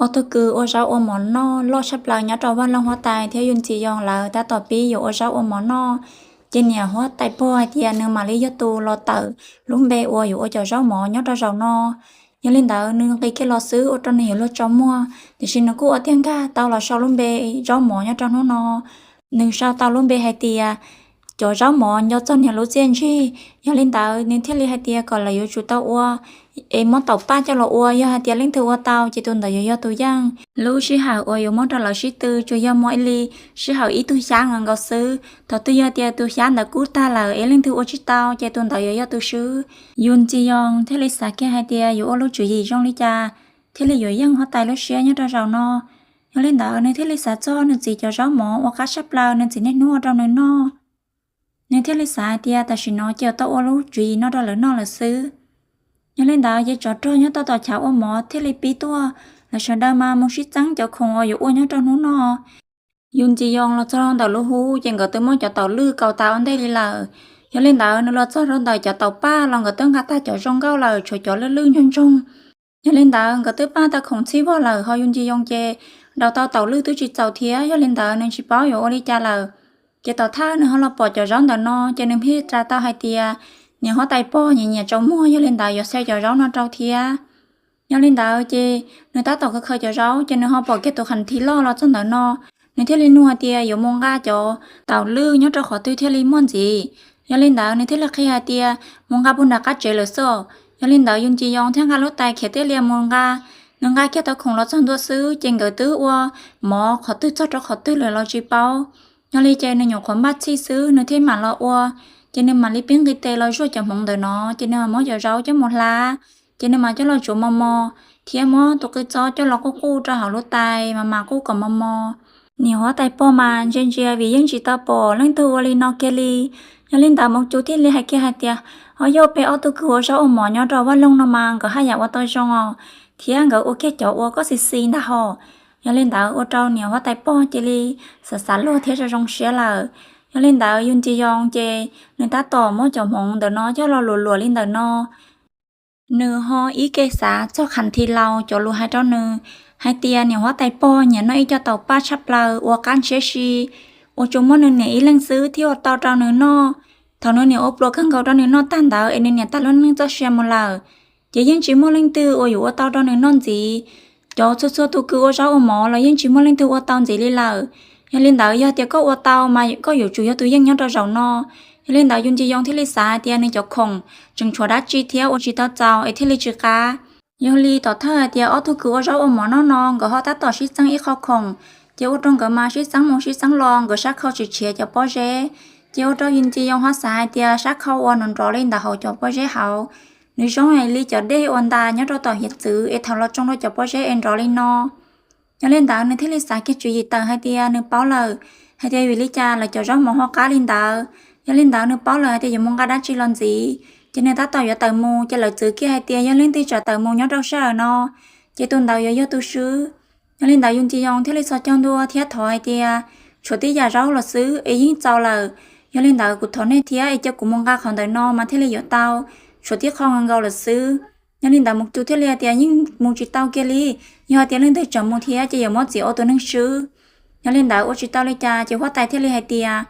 Ob tug kws ua zaub ua mov noj loj tshaj plaws nyob rau Vaj Loog huab tais thiab Yun Tsis Yoos lawv tab tom pib yuav ua zaub ua mov noj, ces niam huab tais pog hais tias nws mam li yog tus los tawm lub npe uas yuav ua cov zaub mov nyob rau zaum no. Yog li ntawd nws nqis kiag los xwb ua rau nws yuav luag tsaus muag, tiam sis nws kuj ua tiag nkag tau los sau lub npe zaub mov nyob rau hnub no. Nws sau tau lub npe hais tias cov zaub mov nco txog niam lub txiaj ntsig. Yog li ntawd nws thiaj li hais tias kom lawv yuav tsum tau ua es muab taum paj coj los ua, yog hais tias leej twg ua tau ces tus ntawd yuav yog tus yeej. Lub sij hawm uas yuav muab rau lawv sib tw tsuas yog muaj ib li sij hawm ib tug xyab nkaus xwb. Thaum twg yog tias tus xyab ntawd kub tag lawm es leej twg ua tsis tau ces tus ntawd yuav yog tus swb. Yun Tsis Yoos thiaj li xav kiag hais tias yuav ua lub tswv yim zoo li cas thiaj li yuav yeej huab tais lub siab nyob rau zaum no. Yog li ntawd nws thiaj li xav txog nws txiv cov zaub mov uas qab tshaj plaws nws txiv niaj hnub ua rau nws noj. Nws thiaj li xav hais tias tam sim no ces tau ua lub tswv yim no rau lawv noj lawm xwb. Yog li ntawd ces tsov rog nyob tau tom chav ua mov thiaj li pib tuaj, lawv sawv daws mas mus sib txeeb cov khoom uas yuav ua nyob rau hnub no. Yun Tsis Yoos los txog rau ntawm lub hub ces nkawd twb muab cov taum lwj kaus tas ua ntej li lawm. Yog li ntawd nws los txog rau ntawm cov taum paj los nkawd twb nqa tag cov zoo nkauj lawm tshuav cov lwj lwj ntsoog ntsoog. Yog li ntawd nkawd twb paj tau khoom txhij vog lawm ho Yun Tsis Yoos ces nraus tau taum lwj twb tsis txaus thiab, yog li ntawd nws tsis paub yuav ua li cas lawm. Ces tom thawj nws ho los pom cov zaub ntawm no ces nws thiaj ras tau hais tias niam huab tais pog nyiam nyiam tsaus muag, yog li ntawd yuav xa cov zaub no rau thiab. Yog li ntawd ces nws tab tom khaws khaws cov zaub ces nws ho pom kiag tus khas thi loj los txog ntawm no. Nws thiaj li nug hais tias yuav mus nqa cov taum lwj nyob rau qhov twg thiaj li muaj ntxiv. Yog li ntawd nws thiaj li qhia hais tias mus nqa puag nram qab tsev lawm xwb. Yog li ntawd Yun Tsis Yoos thiaj nqa lub tais khiav tiaj lias mus nqa. Nws nqa kiag tau khoom los txog ntua xwb ces nkawd twb ua mov qhov twg txog rau qhov twg lawm los tsis paub. Yog li ces nws nyuam qhuav npaj txhij xwb nws thiaj mam los ua. Ces nws mam li pib nqis tes los zuaj cov hmoov ntawm no ces nws mam muab cov zaub coj mus hlab. Ces nws mam coj los tsuav mos mos thiab muab tus qws txob coj los quj quj rau hauv lub tais mas mam quj kom mos mos. Niam huab tais pog mas ntsia ntsia vim yeej tsis tau pom leej twg ua li no kiag li. Yog li ntawd Mus Cu thiaj li hais kiag hais tias, ho yog peb ob tug kws ua zaub ua mov nyob rau Vaj Loog no mas nkawd haj yam ua tau zoo os, thiab nkawd ua kiag cov ua koj xis xis ntag hos. Yog li ntawd ua rau niam huab tais pog cia li xav xav luag thiab zoo zoo siab lawm. Yog li ntawd Yun Tsis Yoos ces nws tab tom muab cov hmoov ntawm no coj los luam luam li ntawm no. Nws ho ib ke xav txog khas thi laus cov lus hais rau nws hais tias niam huab tais pog nyiam noj ib co taum paj tshaj plaws uas qab ntshiab si, ua tsuas muaj nws niam ib leeg xwb thiaj ua tau rau nws noj. Thaum nws niam ua pluas kawg nkaus rau nws noj tag ntawd es nws niam tag lub neej txoj sia mus lawm, ces yeej tsis muaj leej twg uas yuav ua tau rau nws noj ntxiv. Cov txhua txhua tus kws ua zaub ua mov los yeej tsis muaj leej twg ua tau ntxiv li lawm. Yog li ntawd yog tias koj ua tau mas koj yuav tsum yog tus yeej nyob rau zaum no. Yog li ntawd Yun Tsis Yoos thiaj li xav hais tias nws cov khoom tseem tshuav dab tsi thiab ua tsis tau txaus es thiaj li tsis qab. Yog li tom thawj hais tias ob tug kws ua zaub ua mov noj no nkawd ho tab tom sib txeeb ib qho khoom, ces ua rau nkawd mas sib txeeb mus sib txeeb los nkawd sab khau tsis tshiav cov pob zeb. Ces ua rau Yun Tsis Yoos ho xav hais tias sab khau uas nrov nrov li ntawd hauv cov pob zeb hauv, nws zoo li cov dej uas ntas nyob rau tom hiav txwv es thaum los tsoo rau cov pob zeb es nrov li no. Yog li ntawd nws thiaj li xav kiag tswv yim tawm hais tias nws paub lawm, hais tias vim li cas lawv cov zaub mov ho qab li ntawd. Yog li ntawd nws paub lawm hais tias yuav mus nqa dab tsi los ntxiv, ces nws tab tom yuav tawm mus ces lawv txwv kiag hais tias yog leej twg tseem tawm mus nyob rau sij hawm no, ces tus ntawd yuav yog tus swb. Yog li ntawd Yun Tsis Yoos thiaj li txhos caug ntua thiab thov hais tias tshuav tib yam zaub los xwb es yeej txaus lawm. Yog li ntawd kuv thov nej thiab es cia kuv mus nqa qhov ntawm no mas thiaj li yuav tau, tshuav tib qho nkaus nkaus lawm xwb. Yog li ntawd Mus Cu thiaj li hais tias yeej mus tsis tau kiag li, yog hais tias leej twg tseem mus thiab ces yuav muab txiav ua tus neeg swb. Yog li ntawd ua tsis tau li cas ces huab tais thiaj li hais tias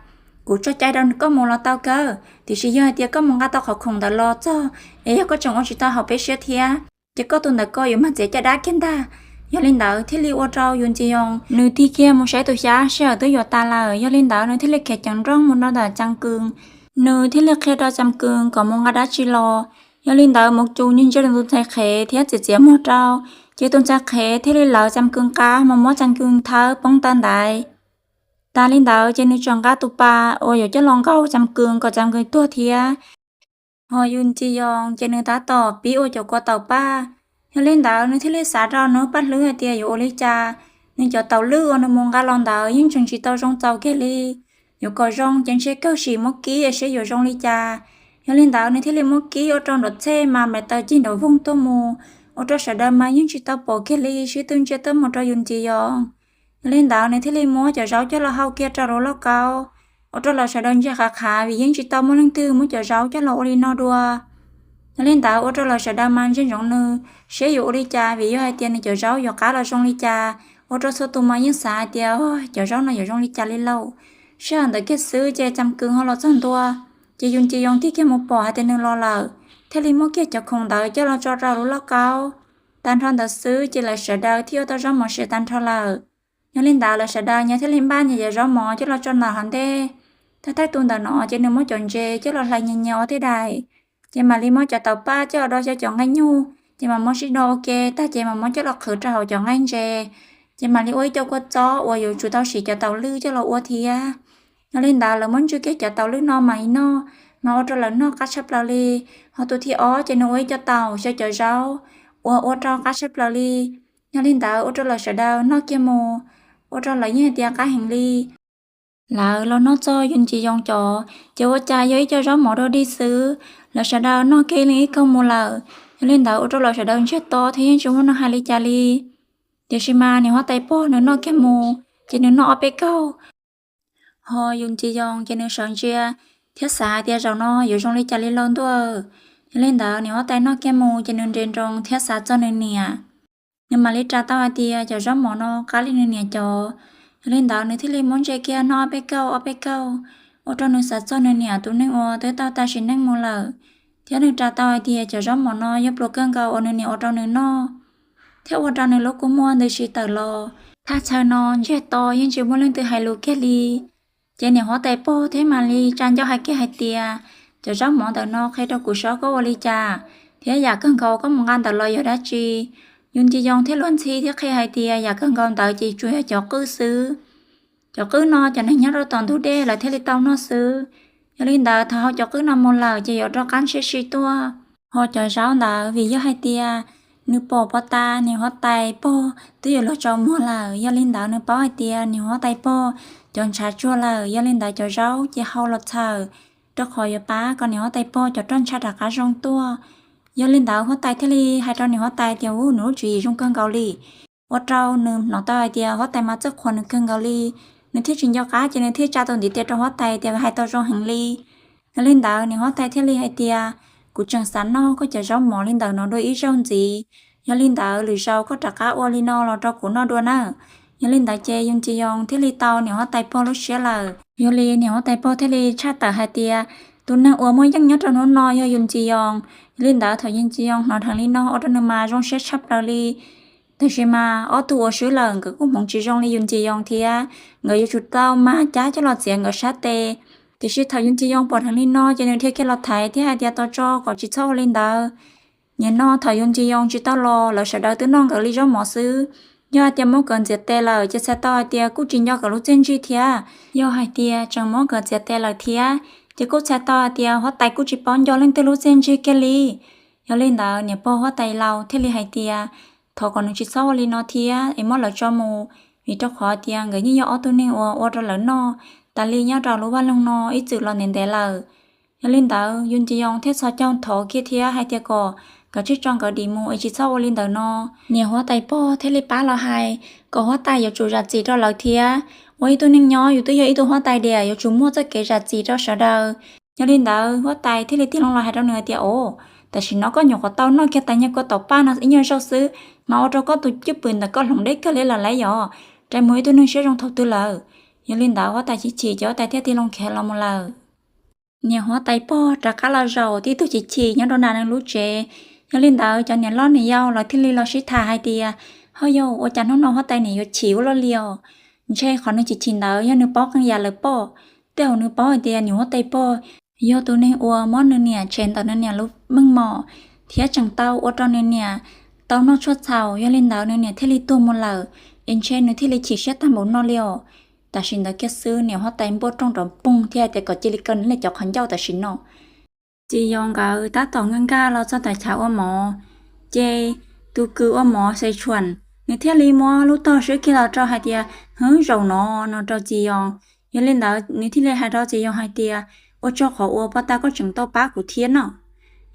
kuv tso cai rau koj mus los tau kawg, tiam sis yog hais tias koj mus nqa tau qhov khoom ntawd los txog es yog koj tseem ua tsis tau haum peb siab thiab, ces koj tus ntawm ko yuav mag txiav caj dab kiag ntag. Yog li ntawd thiaj li ua rau Yun Tsis Yoos nws tig kiag mus saib tus xyab sij hawm twb yuav tas lawm. Yog li ntawd nws thiaj li khiav ceev nrooj mus rau ntawm Cam Kws. Nws thiaj li qhia rau Cam Kws kom mus nqa dab tsi los. Yog li ntawd Mus Cu ntsia ntsia tus ntxhais qhev thiab txiav txiav muag rau, ces tus ntxhais qhev thiaj li lawv Cam Kws qab mus muab Cam Kws thawb poob taw ntaiv. Tas li ntawd ces nws tseem nqa tus pas uas yuav coj los nkaug Cam Kws kom Cam Kws tuag thiab. Ho Yun Tsis Yoos ces nws tab tom pib ua cov kua taum paj. Yog li ntawd nws thiaj li xav rau nws paj hlwb hais tias yuav ua li cas, nws cov taum lwj uas nws mus nqa los ntawd yeej tseem tsis tau zoo txaus kiag li. Yuav kom zoo ces ntshe kawg sim muab kib es seb yuav zoo li cas. Yog li ntawd nws thiaj li muab kib ua rau nrov txhej mas nplaim taws cig nrov voog tuaj mus, ua rau sawv daws mas yeej tsis tau pom kiag li, sib tw ntsia tuaj mus rau Yun Tsis Yoos. Yog li ntawd nws thiaj li muab cov zaub coj los hau kiag rau lub lauj kaub, ua rau lawv sawv daws ntsia qhav qhav vim yeej tsis tau muaj leej twg muab cov zaub coj los ua li no dua. Yog li ntawd ua rau lawv sawv daws mas ntsia ntsoov nws saib yuav ua li cas, vim yog hais tias nws cov zaub yuav qab los zoo li cas, ua rau txhua tus mas yeej xav hais tias cov zaub no yuav zoo li cas li lauj. Sij hawm ntawd kiag xwb ces Cam Kws ho los txog ntua, ces Yus Ntsis Yoos tig kiag mus pom hais tias nws los lawm, thiaj li muab kiag cov khoom ntawd coj los tso rau lub lauj kaub. Tag nrho ntawd xwb ces lawv sawv daws thiaj ua tau zaub mov siav tag nrho lawm. Yog li ntawd lawv sawv daws nyias thiaj li npaj nyias cov zaub mov coj los tso ntawm hauv ntej. Thawj thawj tus ntawm no ces nws muab cov ntses coj los hlais nyias nyias ua tej daim, ces mam li muab cov taum paj coj los do xyaw cov nqaij nyuj, ces mam muab sib do ua ke tag ces mam muab coj los qhwv rau hauv cov nqaij ntses, ces mam li ua ib co kua txob uas yuav tsum tau siv cov taum lwj coj los ua thiab. Yog li ntawd lawv muab ntswj kiag cov taum lwj no mam li noj, mas ua rau lawv noj qab tshaj plaws li. Ho tus thib ob ces nws ua ib co taum xyaw cov zaub uas ua rau qab tshaj plaws li. Yog li ntawd ua rau lawv sawv daws noj kiag mus, ua rau lawv yeej hais tias qab heev li. Lawv los noj txog Yus Ntsis Yoos cov, ces ua cas yog ib co zaub mov dog dig xwb. Lawv sawv daws noj kiag ib leeg ib kaug mus lawm. Yog li ntawd ua rau lawv sawv daws ntsiag to thiab yeej tsis muaj neeg hais li cas li. Tiam sis mas niam huab tais pog nws noj kiag mus, ces nws noj ob peb kaug. Ho Yus Ntsis Yoos ces nws sawv ntsia thiab xav hais tias zaum no yuav zoo li cas li lauj ntuj. Yog li ntawd niam huab tais noj kiag mus ces nws nres nroos thiab xav txog nws niam. Nws mam li ras tau hais tias cov zaub mov no qab li nws niam cov. Yog li ntawd nws thiaj li muab ntse kiag noj ob peb kaug ob peb kaug, ua rau nws xav txog nws niam tus neeg uas twb tau tas sim neej mus lawm. Thiab nws ras tau hais tias cov zaub mov no yog pluas kawg nkaus uas nws niam ua rau nws noj, thiab ua rau nws lub kua muag ntws si tawm los. Thaj chaw no ntsiag to yeej tsis muaj leej twg hais lus kiag li. Ces niam huab tais pog thiab mam li tsa ncauj hais kiag hais tias, cov zaub mov ntawm no qhia rau kuv saib koj ua li cas, thiab yam kawg nkaus koj mus nqa ntawd los yog dab tsi? Yus Ntsis Yoos thiaj luag ntxhi thiab qhia hais tias yam kawg nkaus ntawd ces tsuas yog cov qwj xwb. Cov qwj no cov neeg nyob rau tom ntug dej lawv thiaj li tau noj xwb. Yog li ntawd thaum hau cov qwj no mus lawm ces yuav rov qab ntshiab si tuaj. Ho cov zaub ntawd vim yog hais tias nws pom pov tas niam huab tais pog twb yuav luag tsaus muag lawm, yog li ntawd nws paub hais tias niam huab tais pog cov ntshav tsuag lawm, yog li ntawd cov zaub ces hau los txhawm, rau qhov yuav pab kom niam huab tais pog cov roj ntsha rov qab zoo tuaj. Yog li ntawd huab tais thiaj li hais rau niam huab tais tias, u, nws lub tswv yim zoo kawg nkaus li, ua rau nws hnov tau hais tias huab tais mas txawj qhuas nws kawg nkaus li. Nws thiaj tsis nco qab ces nws thiaj tsa tus ntiv tes rau huab tais tias hais tau zoo heev li. Yog li ntawd niam huab tais thiaj li hais tias, kuv tseem xav noj koj cov zaub mov li ntawm no dua ib zaug ntxiv. Yog li ntawd lwm zaus koj rov qab ua li no los rau kuv noj dua nawb. Yog li ntawd ces Yus Ntsis Yoos thiaj li tau niam huab tais pog lub siab lawm. Yog li niam huab tais pog thiaj li tshaj tawm hais tias, tus neeg uas muaj yeej nyob rau hnub no yog Yus Ntsis Yoos. Yog li ntawd thaum Yus Ntsis Yoos hnov dheev li no ua rau nws mas zoo siab tshaj plaws li. Tab sis mas ob tug uas swb lawm nkawd kuj hmoov tsis zoo li Yus Ntsis Yoos thiab, nkawd yuav tsum tau mag cab coj los txiav nkawd sab tes. Tiam sis thaum Yus Ntsis Yoos pom dheev li no ces nws dhia kiag los thaiv thiab hais tias, tos tso, kom tsis txhob ua li ntawd. Nim no thaum Yus Ntsis Yoos tsis tau los, lawv sawv daws twb noj nkawd li zaub mov xwb. Yog hais tias muab nkawd ntxias tes lawm ces txhais tau hais tias kuj tsis nco nkawd lub txiaj ntsig thiab. Yog hais tias tseem muab nkawd ntxias tes lawm thiab, ces kuj txhais tau hais tias huab tais kuj tsis paub nco leej twg lub txiaj ntsig kiag li. Yog li ntawd niam pog huab tais laus thiaj li hais tias, thov kom nws tsis txhob ua li no thiab es muab lawv tso mus, vim rau qhov tias nkawd yeej yog ob tug neeg uas ua rau lawv noj tas li nyob rau lub vaj loog no ib txwm los ntev ntev lawm. Yog li ntawd Yus Ntsis Yoos thiaj txhos caug thov kiag thiab hais tias kom, kom tsij tso nkawd dim mus es tsis txhob ua li ntawd no. Niam huab tais pog thiaj li pab los hais kom huab tais yuav tsum zam txim rau lawv thiab. Ua ib tug neeg nyob yus twb yog ib tug huab tais diam, yuav tsum muaj txoj kev zam txim rau sawv daws. Yog li ntawd huab tais thiaj li tig loo los hais rau nws hais tias, o, tam sim no koj nyuam qhuav tau noj kiag tais nyuag kua taum paj no ib nyuag zaug xwb, mas ua rau koj tus cwj pwm ntawm koj hloov deb kawg li lawm lauj, yog rais mus ib tug neeg siab zoo thaum twg lawm? Yog li ntawd huab tais chim chim ces huab tais thiaj tig loo khiav los mus lawm. Niam huab tais pog rov qab los zaum tib tug chim chim nyob rau nram nws lub tsev. Yog li ntawd cov niam loj niam yau lawv thiaj li los sib tham hais tias, ho yog ua cas hnub no huab tais niam yuav chim ua luaj li os? Ntshe qhov nws chim chim ntawd yog nws paub qee yam lawm pob. Tej zaum nws paub hais tias niam huab tais pog yog tus neeg uas muab nws niam tshem ntawm nws niam lub meej mom, thiab tseem tau ua rau nws niam tau noj tshuaj txhaum, yog li ntawd nws niam thiaj li tuag mus lawm, es ntshe nws thiaj li chim siab tag npaum no li os. Tam sim ntawd kiag xwb niam huab tais npuaj rooj rov poog thiab hais tias kom cia li kaw nws cov qhov ncauj tam sim no. Txiv Yoos nkawd tab tom nkag nkag los txog tom chav ua mov, ces tus kws ua mov Xes Tshuam, nws thiaj li muab lub tog swb kiag los rau hais tias, hwv, zaum no, no rau Txiv Yoos. Yog li ntawd nws thiaj li hais rau Txiv Yoos hais tias, ua tsaug qhov uas poj ta koj tseem tau pab kuv thiab no.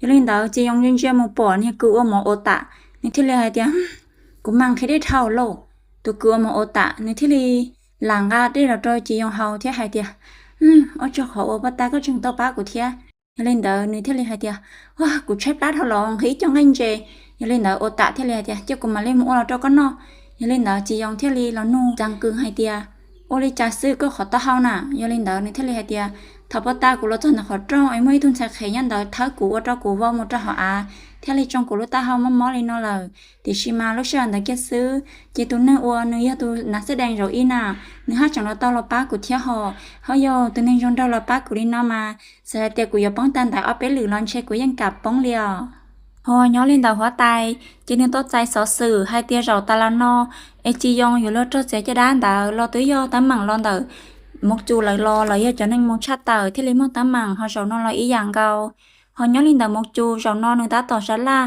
Yog li ntawd Txiv Yoos ntsia ntsia mus pom niag kws ua mov Ua Tam, nws thiaj li hais tias, kuv mas nqhis dej dhau lauj. Tus kws ua mov Ua Tam nws thiaj li lam nqa dej los rau Txiv Yoos haus thiab hais tias, ua tsaug qhov uas poj ta koj tseem tau pab kuv thiab. Yog li ntawd nws thiaj li hais tias, Ua, kuv tshaib plab dhau los nqhis ib co nqaij ntses. Yog li ntawd Ua Tam thiaj li hais tias, Cia kuv mam li mus ua los rau koj noj. Yog li ntawd Tsis Yoos thiaj li los nug Cam Kws hais tias, Ua li cas xwb koj qhov taub hau na? Yog li ntawd nws thiaj li hais tias, Thaum poj ta kuv los txog ntawm qhov rooj es muaj ib tug ntxhais qhev nyob ntawd thawb kuv ua rau kuv vau mus rau hauv av thiaj li tsoo kuv lub taub hau mob mob li no lawm. Tiam sis mas lub sij hawm ntawd kiag xwb ces tus neeg uas nws yog tus nav xeb dees zaum ib na, nws haj tseem los tau los pab kuv thiab hos. Hos yog tus neeg zoo nraug los pab kuv li no mas xav hais tias kuv yuav poob tag ntawm ob peb lwm los ntshe kuv yeej kam poob li os. Hos nyob li ntawd Huab Tais ces nws tau txais xov xwm hais tias zaum tas los no es Tsis Yoos yuav luag raug txiav caj dab ntawd los twb yog teeb meem los ntawm Mus Cus lawv los, los yog cov neeg mus tshaj tawm thiaj li muaj teeb meem, hos zaum no los ib yam nkaus. Hos nyob li ntawd Mus Cus zaum no nws tab tom sab laj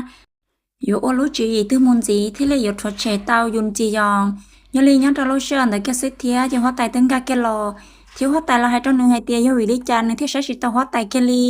yuav ua lub tswv yim twg mus ntxiv thiaj li yuav rhuav tshem tau Yus Tsis Yoos. Yog li nyob rau lub sij hawm ntawd kiag xwb thiab ces Huab Tais twb nkag kiag los, thiab Huab Tais los hais rau nws hais tias yog vim li cas nws thiaj saib tsis tau Huab Tais kiag li,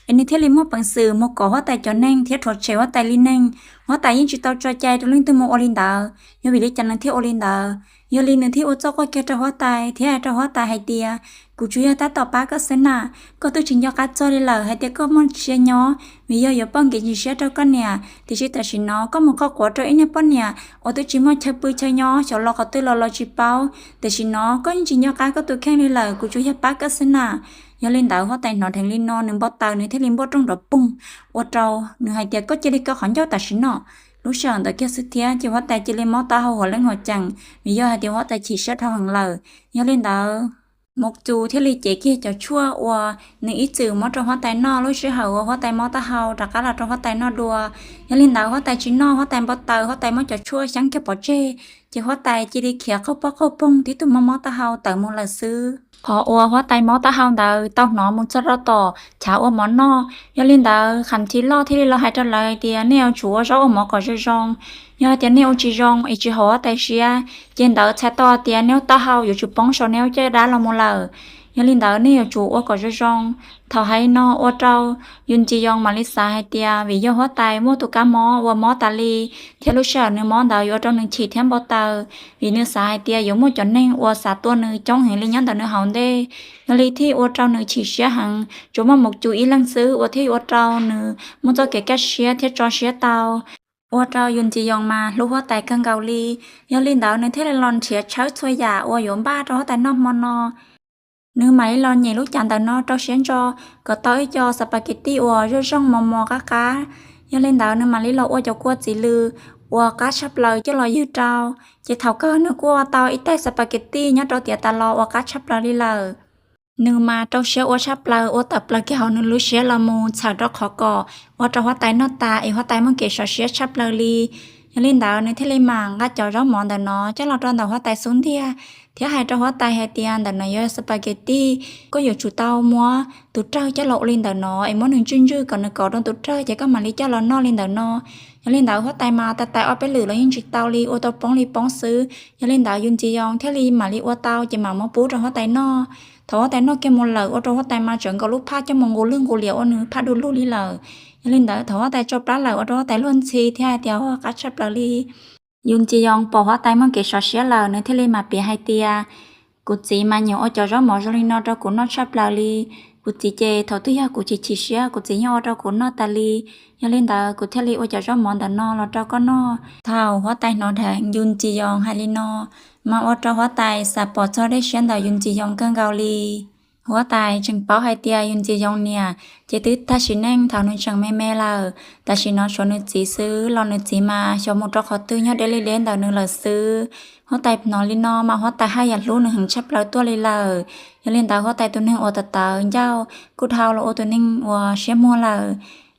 es nws thiaj li muaj peev xwm mus kov Huab Tais cov neeg thiab rhuav tshem Huab Tais li neeg. Huab Tais yeej tsis tau tso cai rau leej twg mus ua li ntawd, yog vim li cas nws thiaj ua li ntawd. Yog li nws thiaj ua txuj quaj kiag rau Huab Tais thiab hais rau Huab Tais hais tias, Kuv tsuas yog tab tom pab koj xwb na, koj twb tsis nco qab txog li lawm hais tias koj muaj sia nyob, vim yog yuav poj kev ntsis siab rau koj niam, tiam sis tam sim no koj mus qoj quav rau ib niag poj niam uas twb tsis muaj chaw pw chaw nyob, xyov los qhov twg los los tsis paub, tam sim no koj yeej tsis nco qab koj tus kheej li lawm, kuv tsuas yog pab koj xwb na. Yog li ntawd Huab Tais hnov dheev li no nws npau taws, nws thiaj li npuaj rooj nrov poog, ua rau nws hais tias, Koj cia li kaw qhov ncauj tam sim no. Lub sij hawm ntawd kiag xwb thiab ces Huab Tais cia li mob taub hau huam leej huam ceem, vim yog hais tias Huab Tais chim siab dhau heev lawm. Yog li ntawd Mus Cus thiaj li cev kiag cov tshuaj uas nws ib txwm muab rau Huab Tais noj lub sij hawm uas Huab Tais mob taub hau rov qab los rau Huab Tais noj dua. Yog li ntawd Huab Tais tsis noj, Huab Tais npau taws, Huab Tais muab cov tshuaj xyeeb kiag pov tseg, ces Huab Tais cia li khiav qaug pob qaug poog tib tug mob mob taub hau tawm mus lawm xwb. Qhov uas Huab Tais mob taub hau ntawd tau hnov mus txog rau tom chav ua mov noj. Yog li ntawd Kham Thi Loj thiaj li los hais rau lawv tias, Nej yuav tsum ua zaub ua mov kom zoo zoo. Yog hais tias nej ua tsis zoo es tsis haum Huab Tais siab, ces ntawd txhais tau tias nej taub hau yuav tsum poob saum nej lub caj dab los mus lawm. Yog li ntawd nej yuav tsum ua kom zoo zoo. Thaum hais li no ua rau Yus Tsis Yoos mam li xav hais tias vim yog Huab Tais muaj tus kab mob uas mob tas li, thiab lub sij hawm nws mob ntawd yuav ua rau nws chim thiab npau taws, vim nws xav hais tias yuav muaj cov neeg uas xav tua nws coob heev li nyob ntawm nws hauv ntej. Yog li thiaj ua rau nws chim siab heev, tsuas muaj Mus Cus ib leeg xwb uas thiaj ua rau nws muaj txoj kev kaj siab thiab tso siab tau. Ua rau Yus Tsis Yoos mas hlub Huab Tais kawg nkaus li. Yog li ntawd nws thiaj li los nrhiav tshawb txhua yam uas yuav npaj rau Huab Tais noj hmo no. Nws mam li los nyem lub cav ntawm no rau siab ntso kom tau ib co spaghetti uas zoo zoo mos mos qab qab. Yog li ntawd nws mam li los ua cov kua txiv lws uas qab tshaj plaws coj los ywg rau. Ces thaum kawg nws kuj ua tau ib tais spaghetti nyob rau tiav tas los uas qab tshaj plaws li lawm. Nws mas rau siab ua tshaj plaws, ua tawm plaws kiag hauv nws lub siab los mus txhawm rau qhov kom ua rau Huab Tais noj tas es Huab Tais muaj kev sov siab tshaj plaws li. Yog li ntawd nws thiaj li mam nqa cov zaub mov ntawm no coj los rau ntawm Huab Tais xub ntiag, thiab hais rau Huab Tais hais tias, Ntawm no yog spaghetti, koj yuav tsum tau muab tus rawg coj los ua li ntawm no es muab nws ntswj ntswj kom nws kov rau tus rawg ces koj mam li coj los noj li ntawm no. Yog li ntawd Huab Tais mas tais tais ob peb lwm los yeej tsis tau li, ua tau poob li poob xwb. Yog li ntawd Yus Tsis Yoos thiaj li mam li ua tau ces mam muab pub rau Huab Tais noj. Thaum Huab Tais noj kiag mus lawm ua rau Huab Tais mas tseem nkaus lub phaj coj mus nqus lwj nqus liam ua nws phaj du lug li lawm. Yog li ntawd thaum Huab Tais tso plab lawm ua rau Huab Tais luag ntxhi thiab hais tias, Ua qab tshaj plaws li. Yus Tsis Yoos pom Huab Tais muaj kev sov siab lawm nws thiaj li mam piav hais tias, Kuv txiv mas nyiam ua cov zaub mov zoo li no rau kuv noj tshaj plaws li. Kuv txiv ces thaum twg yog kuv chim chim siab kuv txiv yeej ua rau kuv noj tas li. Yog li ntawd kuv thiaj li ua cov zaub mov ntawm no los rau koj noj. Thaum Huab Tais hnov dheev Yus Tsis Yoos hais li no, mas ua rau Huab Tais xav pom txog dej siab ntawm Yus Tsis Yoos kawg nkaus li. Huab Tais tseem paub hais tias Yus Tsis Yoos niam ces twb tag sim neej thaum nws tseem me me lawm, tam sim no tshuav nws txiv xwb los nws txiv mas xyov mus rau qhov twg nyob deb li deb ntawm nws lawm xwb. Huab Tais hnov li no mas Huab Tais haj yam hlub nws heev tshaj plaws tuaj li lawm. Yog li ntawd Huab Tais tus neeg uas tawv tawv ncauj kuj dhau los ua tus neeg uas siab muag lawm.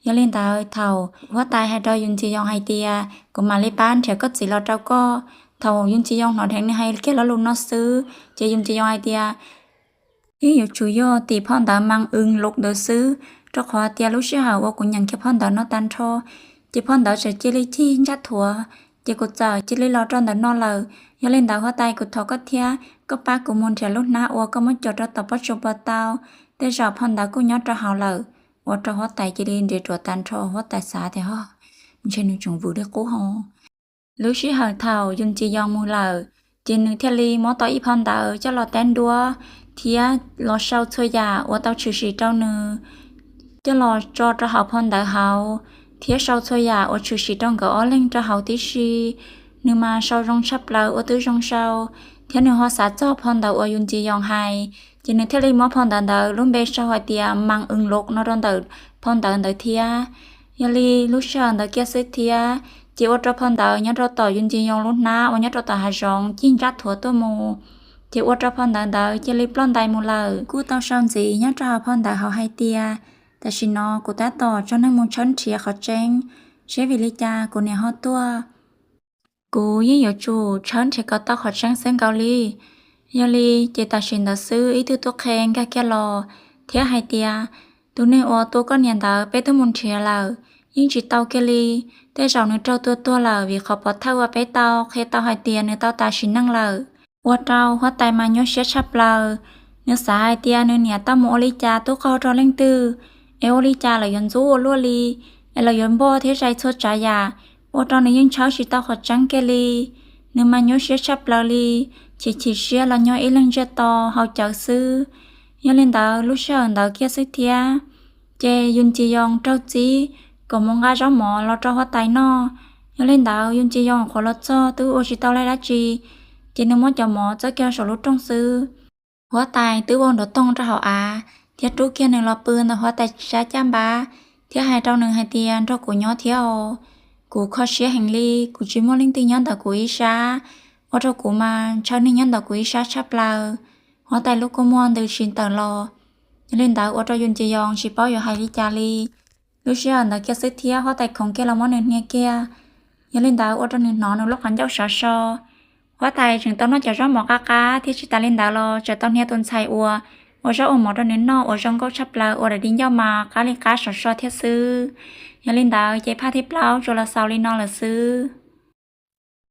Yog li ntawd thaum Huab Tais hais rau Yus Tsis Yoos hais tias, Kuv mam li pab nrhiav koj txiv los rau koj. Thaum Yus Tsis Yoos hnov dheev nws hais kiag lo lus no xwb ces Yus Tsis Yoos hais tias, Yeej yuav tsum yog tim phau ntawv Mas Wm Lus ntawd xwb, rau qhov tias lub sij hawm uas kuv nyeem kiag phau ntawv no tag nrho, ces phau ntawv txawm cia li cig ntsaj thuav, ces kuv txawm cia li los rau ntawm no lawm. Yog li ntawd Huab Tais kuv thov koj thiab, koj pab kuv mus nrhiav lub hnab uas koj muab cog rau tom pob tsuas puas tau, tej zaum phau ntawv kuj nyob rau hauv lawm. Ua rau Huab Tais cia li nres ruam tag nrho, Huab Tais xav tias, Ho, ntshe nws tseem vwm li qub ho. Lub sij hawm thaum Yus Tsis Yoos mus lawm, ces nws thiaj li muab tau ib phau ntawv coj los tab nruab thiab los sau txhua yam uas tau tshwm sim rau nws. coj los tso rau hauv phau ntawv hauv, thiab sau txhua yam uas tshwm sim rau nkawd ob leeg rau hauv tib si. Nws mas sau zoo tshaj plaws uas twb zoo sau, thiab nws ho xav txog phau ntawv uas yus ntxim yoos hais, ces nws thiaj li muab phau ntawv ntawd lub npe sau hais tias Mang Ws Lov no rau ntawm phau ntawv ntawd thiab. Yog li lub sij hawm ntawd kiag xwb thiab, ces ua rau phau ntawv nyob rau tom yus ntxim yoos lub hnab uas nyob rau tom hav zoov cig ntsaj thuav tuaj mus, ces ua rau phau ntawv ntawd cia li ploj ntais mus lawm. Kuj tau sau ntxiv nyob rau hauv phau ntawv hauv hais tias, tam sim no kuv tab tom tso neeg mus tshawb nrhiav qhov tseeb, seb vim li cas kuv niam ho tuaj. Kuv yeej yuav tsum tshawb nrhiav kom tau qhov tseeb xwb nkaus li. Yog li ces tam sim ntawd xwb ib tug tub qhe nkag kiag los thiab hais tias, tus neeg uas tua koj niam ntawd peb twb mus nrhiav lawm, yeej tsis tau kiag li. Tej zaum nws raug tua tuag lawm, vim qhov pov thawj uas peb tau qhia tau hais tias nws tau tas sim neej lawm. Ua rau huab tais mas nyuaj siab tshaj plaws. Nws xav hais tias nws niam tau mus ua li cas tub qaug rau leej twg, es ua li cas lawv yuav ntxub ua luaj li, es lawv yuav npog thiab zais txhua tsav yam, ua rau nws yeej tshawb tsis tau qhov tseeb kiag li. Nws mas nyuaj siab tshaj plaws li, chim chim siab los nyob ib leeg ntsiag to hauv cawv xwb. Yog li ntawd lub sij hawm ntawd kiag xwb thiab, ces yus ntxim yoos raug txib kom mus nqa zaub mov los rau huab tais noj. Yog li ntawd yus ntxim yoos qhuav los txog twb ua tsis tau laij dab tsi, ces nws muab cov mov txawb kiag saum lub rooj xwb. Huab tais twb vau nrov toog rau hauv av thiab rub kiag nws los pw ntawm huab tais sab caj npab, thiab hais rau nws hais tias, nrog kuv nyob thiab os, kuv kho siab heev li, kuv tsis muaj leej twg nyob ntawm kuv ib sab, ua rau kuv mas ntshaw neeg nyob ntawm kuv ib sab tshaj plaws. Huab tais lub kua muag ntws tsis tawm los. Yog li ntawd ua rau yus ntxim yoos tsis paub yuav hais li cas li. Lub sij hawm ntawd kiag xwb thiab huab tais khoov kiag los muab nws hnia kiag. Yog li ntawd ua rau nws hnov nws lub qhov ncauj sov so. Huab tais tseem tau noj cov zaub mov qab qab thiab tsis tas li ntawd los tseem tau hnia tus ntxhais uas ua zaub ua mov rau nws noj uas zoo nkauj tshaj plaws uas daim di ncauj mas qab li qab sov so thiab xwb. Yog li ntawd ces phaj thib plaub tsuas los xaus li no lawm xwb.